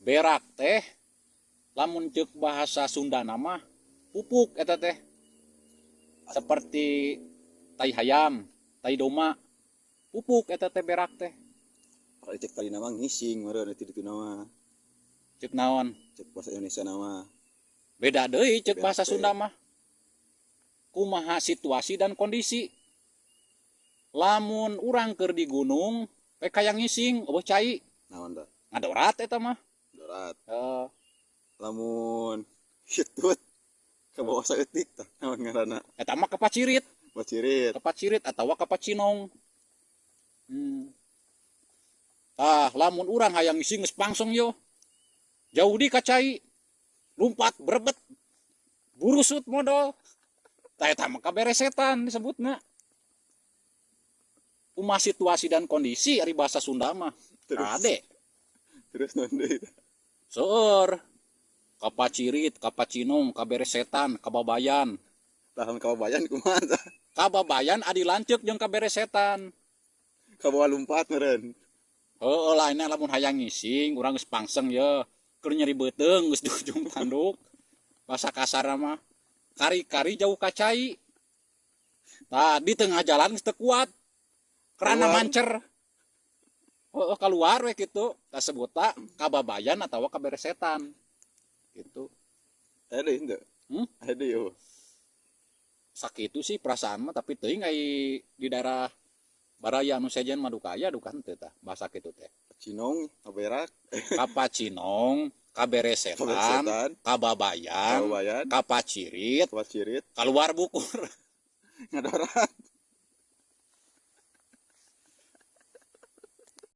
Berak teh lamun ceuk bahasa Sunda nama pupuk eta teh. Seperti tai hayam, tai domba, pupuk eta teh berak teh. Kalau cek tadi nama ngising meureun itu ditu nama. Cek naon? Cek bahasa Indonesia nama. Beda deui cek Berak bahasa teh. Sunda mah. Kumaha situasi dan kondisi. Lamun urang keur di gunung, rek hayang ngising, euweuh cai, Naon tah? Ngadorat eta mah. Dorat. Heeh. Lamun hitut ka bawah saeutik tah naon ngaranna? Eta mah kapacirit. Pacirit. Kapacirit atawa kapacinong. Tah, lamun urang hayang ngising geus pangseng yo. Jauh di ka cai. Lumpat berebet. Burusut modol. Tah, eta mah kaberesetan disebutna. Kumaha situasi dan kondisi ari bahasa Sunda mah. Terus. Kade. Terus naon deui tah? Seueur. Kapacirit, kapacinong, kaberesetan, kababayan. Tah, kababayan kumaha tah? Kababayan adi lanceuk jeung kaberesetan. Kabawa lumpat meureun. Heueuh lah, ini lamun hayang ngising, urang geus pangseng ye. Keur nyeri beuteung geus di ujung tanduk. Bahasa kasar mah kari-kari jauh ka cai. Tah, di tengah jalan geus teu kuat. Kerana Keluar. Mancer. Heueuh, keluar we kitu. Tah, sebutna kababayan atawa kaberesetan. Gitu. Aya deui henteu? Hmm? Aya deui euweuh? Sakitu sih perasaan mah, tapi teuing ai di daerah baraya anu sejen mah duka aya duka henteu tah bahasa kitu teh. Cinong, kaberak, Kapacinong, kaberesetan, kaberesetan, kababayan, kababayan, kapacirit, kapacirit, keluar bukur. Ngadorat.